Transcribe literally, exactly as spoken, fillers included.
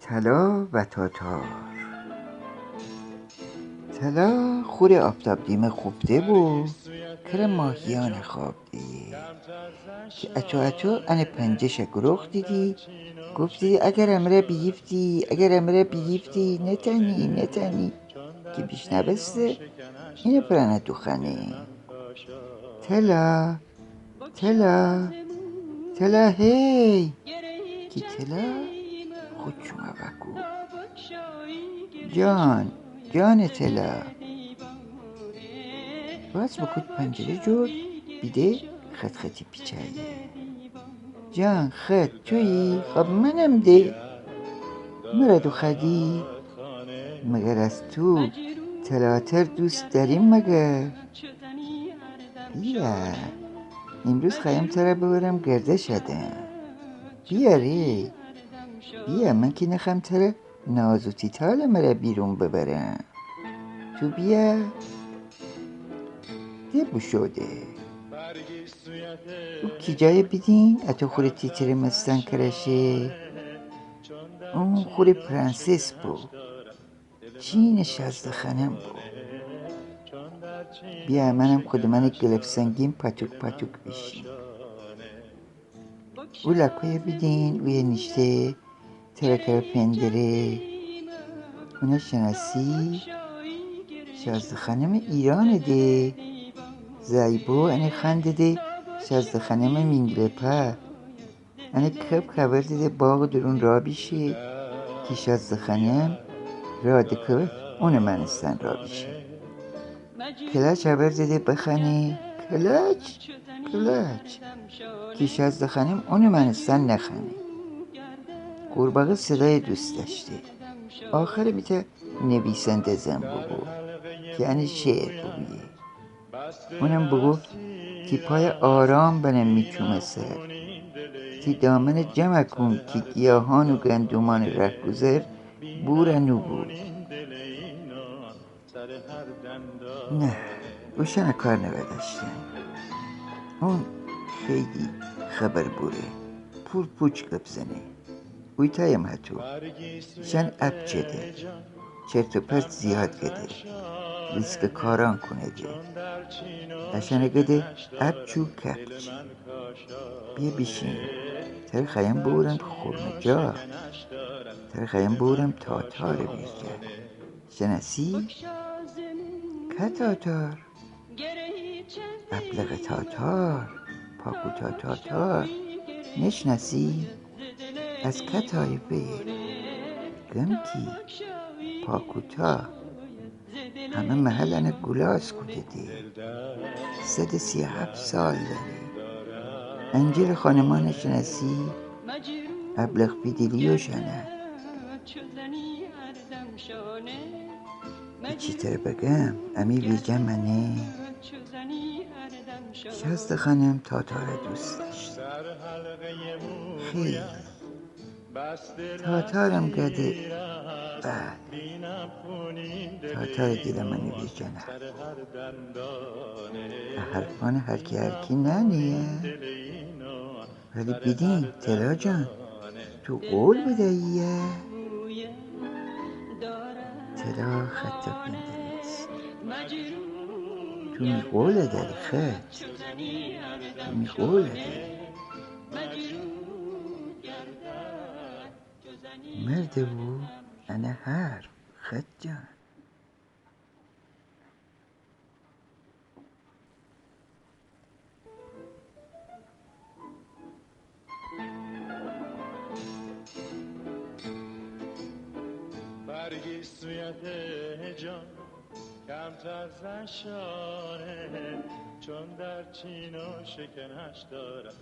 طلا و تاتار. طلا خوره آفتاب دیمه خوفته بو، کره ماهیانه خواب دیه. کی اتو اتو انه پنجه‌شه گروختیدی، گفتیدی: «اگر امره بیگیفتی، اگر امره بیگیفتی، نتانی، نتانی.» کی بیشنوسته، اینه پرانه دوخوأنه: طلا، طلا، طلا هی. کی طلا خو چومه وأکود: «جان، جان طلا.» باز بوکود پنجره جور، بیده خط خطی پیچه‌یه. «جان، خط تویی؟ خب منم ده. مره دوخوأدی؟ مگر از تو طلاتر دوست داریم مگر؟ بیا، امروز خوأیم تره ببرم گردش ادم. بیا ره، بیا، من کی نخوأم تره ناز و تیتال مره بیرون ببرم. تو بیا.» ده بوشو ده. او کیجایه بیدین اتو خوره تیتره مستن کره شه. اون خوره پرنسس بو. چینٚ شازده خانم بو. بیا منم خودمانه گلف سنگین پاتوک پاتوک بیشیم. او لاکویه بیدین اویه نیشته، تره کره فندره. اونه شناسی؟ شازده خانمٚ ایرانه ده. زای بو انه خوأنده ده شازده خانمٚ مینگلپا. انه کپ کاورده ده باغٚ درون را بیشه کی شازده خانم را دکفه اونٚ مأنستن را بیشه. کلاچ آورده ده بخوأنه کلاچ، کلاچ، کی شازده خانم اونٚ مأنستن نخوأنه. قورباغه صدایه دوست دأشته. آخر بیته نویسنده زن بوبو کی انه شعر بوگویه. اونم بوگفت: «تی پایه آرام بنم می چومه سر. تی دامنه جمع کون کی گیاهان و گندومانٚ رهگذر بورا نوبود.» نه، اوشأنه کار نوأدأشتن. اون خیلی خبر بوره، پور پوچ گپ زنه. اویتایم هتو. شن اپچه ده. چرت و پرت زیاد گده. ریسکٚ کاران کونه ده. اشأنه گده اپچ و کپچ. بیه بیشین. تره خوأیم ببرم خورمه جا. تره خوأیم ببرم تاتارٚ ویرجه. شناسی؟ که تاتار؟ ابلق تاتار، پاکوتا تاتار. نشناسی؟ از که طایفه؟ گم کی؟ پاکوتا. همه محل انه گولاز کوده ده. صد و سی و هفت سال دأره. انجل خانمانه شناسی؟ ابلق فیدلیوشانه. چی تره بگم، امی ویرجه مأنه. شازده خانم تاتاره دوست دأشته. خیلی. تاتارم گده. بله. تاتار دیل من ویرجه نأکون. ا حرفانه هر کی هر کی نأنیه. ولی بیدین طلا جان، تو قول بدیی؟ طلا خطه فندرست. تو می قوله دأری خط. تو می قوله دأری. مرده بو انه حرف خط جان. برگی سویت جان، کمتر زشانه، چون در چین و شکنش دارم.